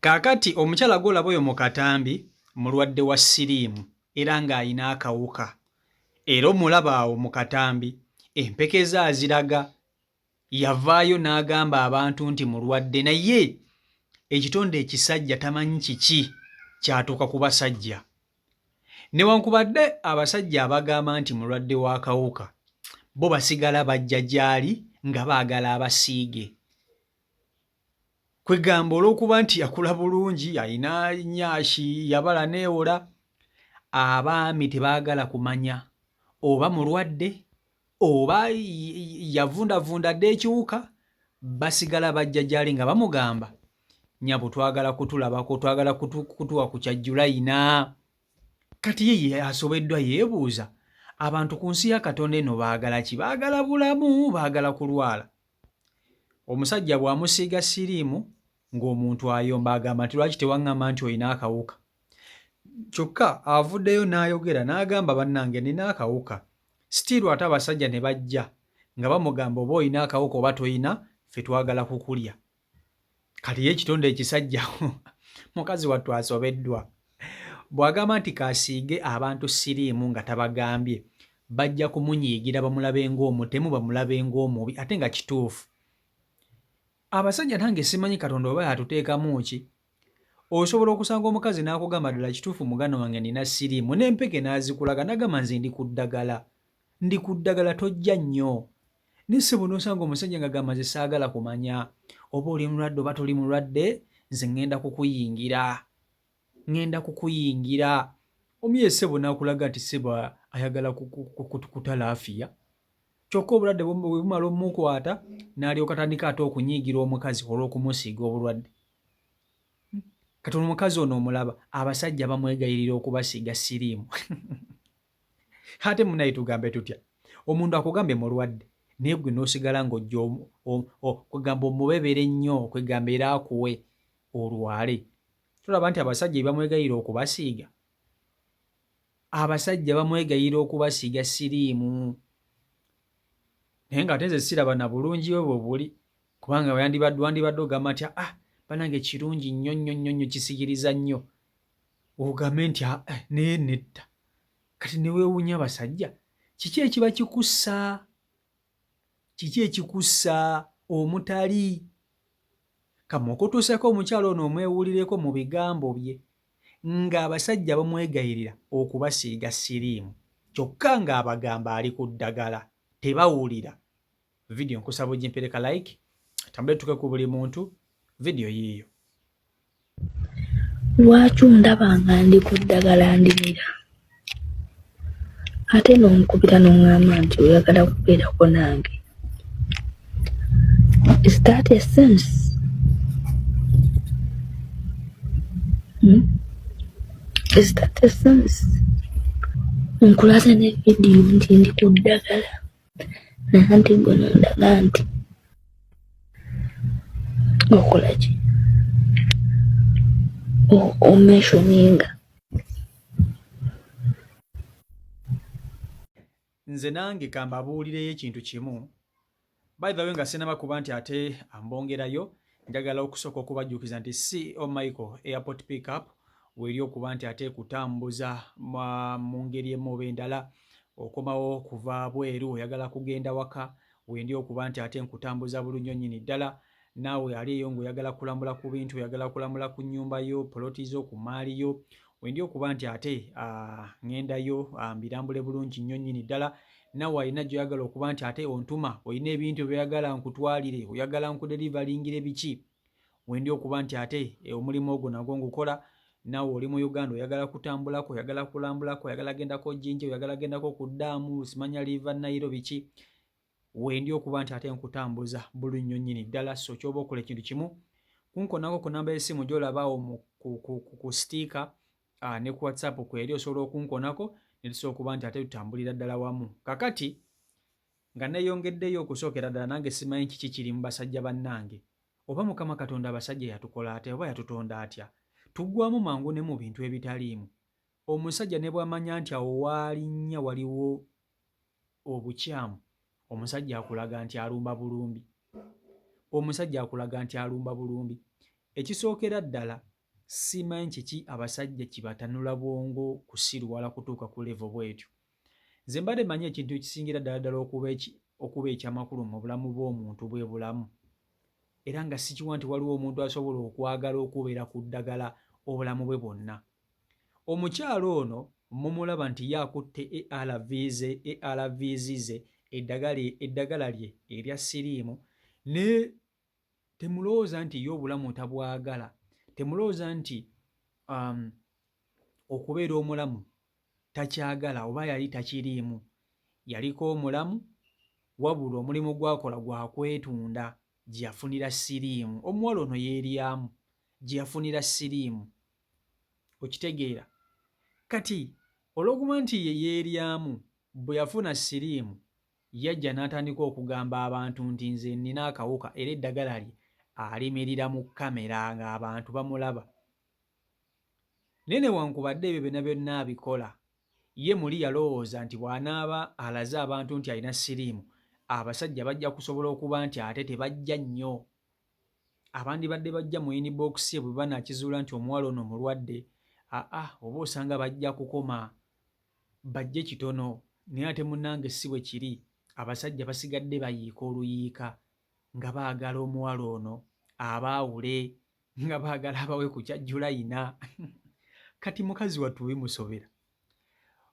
Kaakati omukyala gw'olaba oyo mu katambi mulwadde wa siriimu era ng'alina akawuka era omulaba awo mu katambi empeke ze aziraga yavaayo n'agamba abantu nti mulwadde naye ekitonde ekisajja tamanyi kiki kyatuuka ku basajja. Newankubadde abasajja abagamba nti mulwadde w'akawuka bo basigala bajja gy'ali nga baagala abasiige. Kwegamba olw'okuba nti yakula bulungi alina nyashi yabala neewola abaami tebaagala kumanya oba mulwadde oba yavundavunda dda ekiwuka basigala bajja gyali nga bamugamba nyabo twagala kutulabako twagala kutuwa ku kya julayina kati ye ye asobeddwa yeebuuza abantu ku nsi ya katonda eno baagala ki baagala bulamu baagala kulwala Omusajja bw'amusiiga siriimu ng'omuntu ayomba agamba nti lwaki tewaŋŋamba nti olina akawuka. Kyokka avuddeyo n'ayogera n'agamba bannange nina akawuka. Sitiiru ate abasajja ne bajja nga bamugamba oba olina akawuka oba tolina ffe twagala kukulya. Kati ye ekitonde ekisajja mukazi wattu asobeddwa. Bw'agamba nti k'asiige abantu siriimu nga tabagambye, bajja kumunyiigira bamulabe ng'omutemu, bamulabe ng'omubi ate nga kituufu. Abasajja nange simanyi Katonda oba yatuteekamu ki. Osobola okusanga omukazi n'akugamba ddala kituufu muganda wange nina siriimu n'empeke n'azikulaga n'agamba nze ndi ku ddagala. Ndi ku ddagala tojja nnyo. Naye ssebo n'osanga omusajja ng'agamba nze saagala kumanya oba oli mulwadde oba toli mulwadde nze ŋŋenda kukuyingira. Ŋŋenda kukuyingira. Omuye ssebo n'akulaga nti ssebo ayagala kuta laafiya. Kyokka obulwadde bwe bumala omukwata n'alyoka atandika ate okunyiigira omukazi olw'okumusiiga obulwadde. Kati omukazi ono omulaba abasajja bamwegayirira okubasiiga siriimu. Ate munaye tugambe tutya? Omuntu akugambye mulwadde naye gwe n'osigala ng'ojja kwegamba omubebere nnyo kwegamba era akuwe olwale. Tolaba nti abasajja bebamwegayirira okubasiiga? Abasajja bamwegayirira okubasiiga siriimu. Naye ng'ate nze siraba na bulungi bwe bwe buli kubanga yandibadde wandibadde ogamba nti ah banange kirungi nnyo nnyo nnyo nnyo kisikiriza nnyo ogambe nti ah, eh, naye nedda kati newewunya abasajja kiki ekiba kikussa kiki ekikussa omutali kamukutuuseko omukyalo ono omwewulireko mu bigambo bye ng'abasajja bamwegayirira okubasiiga siriimu kyokka ng'abagamba ali ku ddagala tebawulira vidiyo nkusaba ogimpereka like tambule tuke ku buli muntu vidiyo yiiyo Lwaki ondaba nga ndi ku ddagala ndimira ate n'onkubira n'oŋŋamba nti oyagala kubeerako nange? Is that a sense? Hmm? Is that a sense? Nkulaze ne vidiyo nti ndi ku ddagala naye anti gwe n'ondaga nti okola ki omentioninga nze nange kambabuulireyo ekintu kimu by the way nga sinaba kuba nti ate ambongerayo njagala okusooka okubajjukiza nti CEO Michael airport pickup weri okuba nti ate kutambuza mu ngeri emu oba endala okomawo kuva bweru oyagala kugenda waka wendi okuba nti ate nkutambuza bulunyo nyini ddala naawe ali eyo ng'oyagala kulambula ku bintu oyagala kulambula ku nnyumba yo poloti zo ku maali yo wendi okuba nti ate ŋŋendayo mbirambule bulungi nnyo nnyini ddala nawe alina gy'oyagala okuba nti ate ontuma olina ebintu byoyagala nkutwalire oyagala nkudelivalingire biki wendi okuba nti ate eh, omulimu ogwo nagwo ngukola nawe oli mu uganda oyagala kutambulako oyagala kulambulako oyagala gendako jinja oyagala gendako ku ddaamu simanya liva nairo biki wendi okuba nti ate nkutambuza bulu nnyo nnyini ddala so kyoba okola ekintu kimu kunkonako ku namba y'essimu gy'olabaawo ku sitiika ah, ne ku whatsapp kweri osobola okunkonako ne tusobola okuba nti ate tutambulira ddala wamu kakati Nga neyongeddeyo okusookera ddala nange simanyi kiki kiri mu basajja bannange. Oba Mukama Katonda abasajja yatukola atya oba yatutonda atya? Tuggwaamu mangu ne mu bintu ebitaliimu. Omusajja ne bw'amanya nti awo w'alinnya waliwo obukyamu, omusajja akulaga nti alumba bulumbi. Omusajja akulaga nti alumba bulumbi. Ekisookera ddala. Simanyi kiki abasajja kibatanula bwongo kusiruwala kutuuka ku level bwetyo. Nze mbadde manyi ekintu ekisingira ddala ddala okuba ekyamakulu mu bulamu bw'omuntu bwe bulamu. Era nga sikiwa nti waliwo omuntu asobola okwagala okubeera ku ddagala obulamu bwe bwonna. Omukyala ono mumulaba nti ye akutte ARVs ze, ARVs ze, eddagala lye erya siriimu ne temulowooza nti ye obulamu tabwagala, temulowooza nti okubeera omulamu takyagala oba yali takiriimu. Yaliko omulamu wabula omulimu gw'akola gwa kwetunda gye yafunira siriimu. Omuwala ono yeeryamu gye yafunira siriimu. Okitegeera? Kati olw'okuba nti ye yeeryamu bwe yafuna siriimu yajja n'atandika okugamba abantu nti nze nnina akawuka era eddagala lye alimirira mu kkamera ng'abantu bamulaba. Naye newankubadde ebyo byonna byonna abikola, ye muli yalowooza nti bw'anaaba alaze abantu nti alina siriimu, abasajja bajja kusobola okuba nti ate tebajja nnyo. Abandibadde bajja mu inbox ye bwe banaakizuula nti omuwala ono mulwadde, aa oba osanga bajja kukoma bajje kitono. Naye ate munnange si bwe kiri, abasajja basigadde bayiika oluyiika nga baagala omuwala ono abaawule. Nga baagala abawe ku kya Julayina. Kati mukazi wattu bimusobera.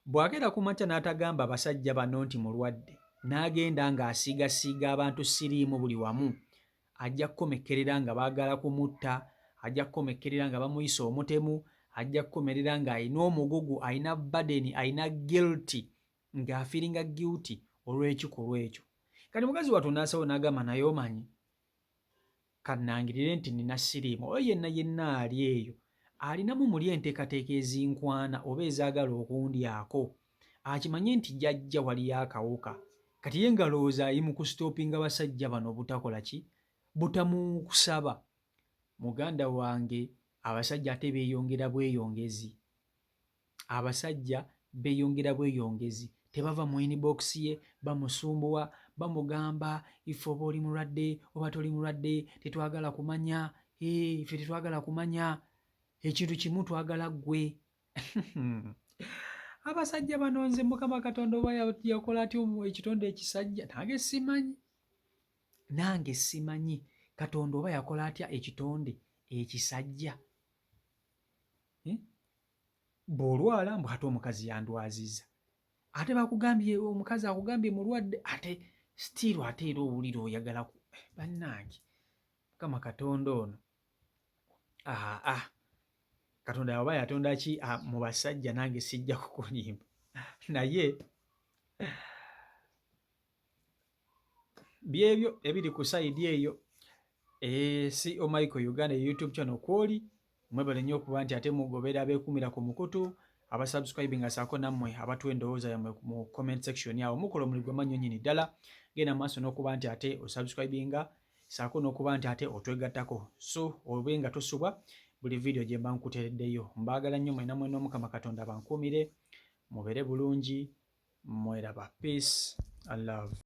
Bw'akeera ku makya n'atagamba basajja bano nti mulwadde, n'agenda ng'asiigasiiga abantu siriimu buli wamu, ajja kukomekkerera nga baagala kumutta, ajja kukomekkerera nga bamuyise omutemu, ajja kukomerera ng'alina omugugu, alina burden, alina guilty, ng'afiiringa guilty olw'ekikolwa ekyo. Kati mukazi wattu n'asawo n'agamba naye omanyi, kannangirire nti nnina siriimu. Oyo yenna yenna ali eyo alinamu muli enteekateeka ezinkwana oba ezaagala okundyako, akimanye nti jajja waliyo akawuka. Kati ye ng'alowooza ali mu kusitoopinga basajja bano obutakola ki? Butamukusaba. Muganda wange abasajja ate beeyongera bweyongezi. Abasajja beeyongera bweyongezi, tebava mu inbox ye, bamusumbuwa, bamugamba ife oba oli mulwadde oba toli mulwadde tetwagala kumanya, ife tetwagala kumanya, ekintu kimu twagala ggwe. Abasajja bano nze Mukama Katonda oba yakola atya ekitonde ekisajja nange simanyi. Nange simanyi Katonda oba yakola atya ekitonde ekisajja. Bw'olwala mbu ate omukazi yandwazizza, ate bakugambye omukazi akugambye mulwadde, ate still ate era owulira oyagala ku bannange. Mukama Katonda ono aa Katonda oba yatonda ki mu basajja nange sijja kukulimba naye byebyo ebiri ku sayidi eyo. CEO Michael Uganda YouTube channel kwoli mwebale nnyo okuba nti ate mugobera abeekuumira ku mukutu abasubscribing asaako nammwe abatuwa endowooza yammwe mu comment section awo mukola omulimu gw'amaanyi nnyini ddala. Genda maaso n'okuba nti ate osubscribinga saako n'okuba nti ate otwegattako so obe nga tosubwa buli vidiyo gye mba nkuteereddeyo. Mbaagala nnyo mwena mwena, Omukama Katonda bankuumire, mubeere bulungi, mweraba. Peace and love.